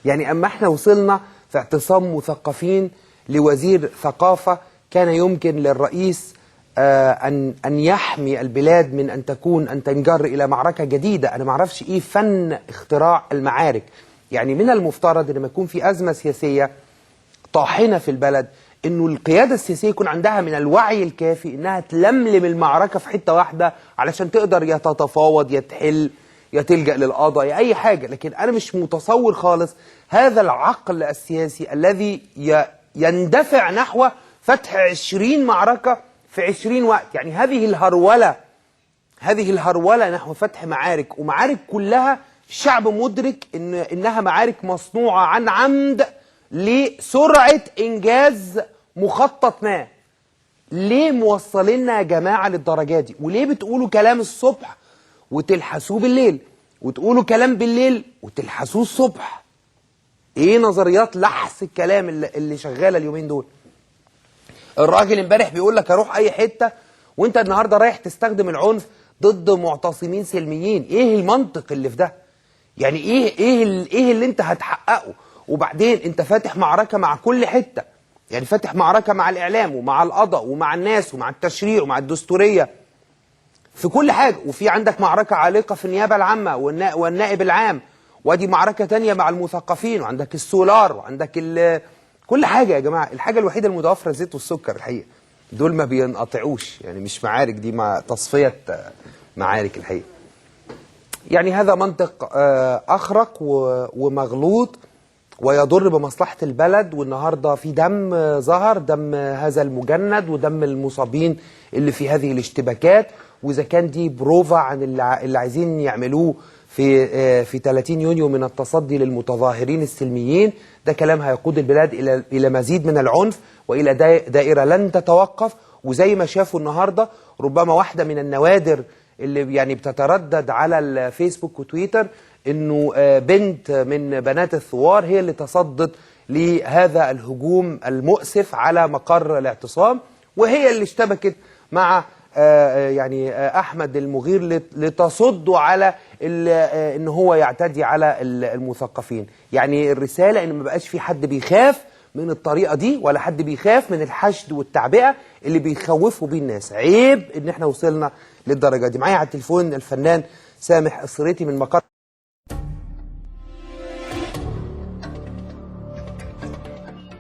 يعني اما احنا وصلنا في اعتصام مثقفين لوزير ثقافة، كان يمكن للرئيس ان يحمي البلاد من ان تكون ان تنجر الى معركة جديدة. انا ما اعرفش ايه فن اختراع المعارك. يعني من المفترض ان لما يكون في ازمة سياسية طاحنة في البلد، انه القيادة السياسية يكون عندها من الوعي الكافي انها تلملم المعركة في حتة واحدة علشان تقدر يا تتفاوض يا تحل يا تلجأ للقضاء يا اي حاجة. لكن انا مش متصور خالص هذا العقل السياسي الذي يندفع نحو فتح 20 معركة في 20 وقت. يعني هذه الهرولة نحو فتح معارك، ومعارك كلها الشعب مدرك انها معارك مصنوعة عن عمد لسرعة انجاز مخطط ما. ليه موصليننا يا جماعة للدرجة دي؟ وليه بتقولوا كلام الصبح وتلحسوه بالليل، وتقولوا كلام بالليل وتلحسوه الصبح؟ ايه نظريات لحس الكلام اللي شغالة اليومين دول؟ الراجل امبارح بيقول لك اروح اي حتة، وانت النهارده رايح تستخدم العنف ضد معتصمين سلميين. ايه المنطق اللي في ده؟ يعني ايه اللي انت هتحققه؟ وبعدين انت فاتح معركة مع كل حتة، يعني فاتح معركة مع الاعلام ومع القضاء ومع الناس ومع التشريع ومع الدستورية في كل حاجة، وفي عندك معركة عالقة في النيابة العامة والنائب العام، وادي معركة تانية مع المثقفين، وعندك السولار وعندك كل حاجة يا جماعة. الحاجة الوحيدة المتوفرة الزيت والسكر الحقيقة، دول ما بينقطعوش، يعني مش معارك دي، مع تصفية معارك الحقيقة. يعني هذا منطق أخرق ومغلوط ويضر بمصلحة البلد. والنهاردة في دم ظهر، دم هذا المجند ودم المصابين اللي في هذه الاشتباكات. وإذا كان دي بروفا عن اللي عايزين يعملوه في 30 يونيو من التصدي للمتظاهرين السلميين، ده كلام هيقود البلاد إلى مزيد من العنف وإلى دائرة لن تتوقف. وزي ما شافوا النهاردة، ربما واحدة من النوادر اللي يعني بتتردد على الفيسبوك وتويتر، انه بنت من بنات الثوار هي اللي تصدت لهذا الهجوم المؤسف على مقر الاعتصام، وهي اللي اشتبكت مع يعني احمد المغير لتصده على ان هو يعتدي على المثقفين. يعني الرسالة ان ما بقاش في حد بيخاف من الطريقة دي، ولا حد بيخاف من الحشد والتعبئه اللي بيخوفوا بيه الناس. عيب ان احنا وصلنا للدرجة دي. معايا على التليفون الفنان سامح الصريتي من مقر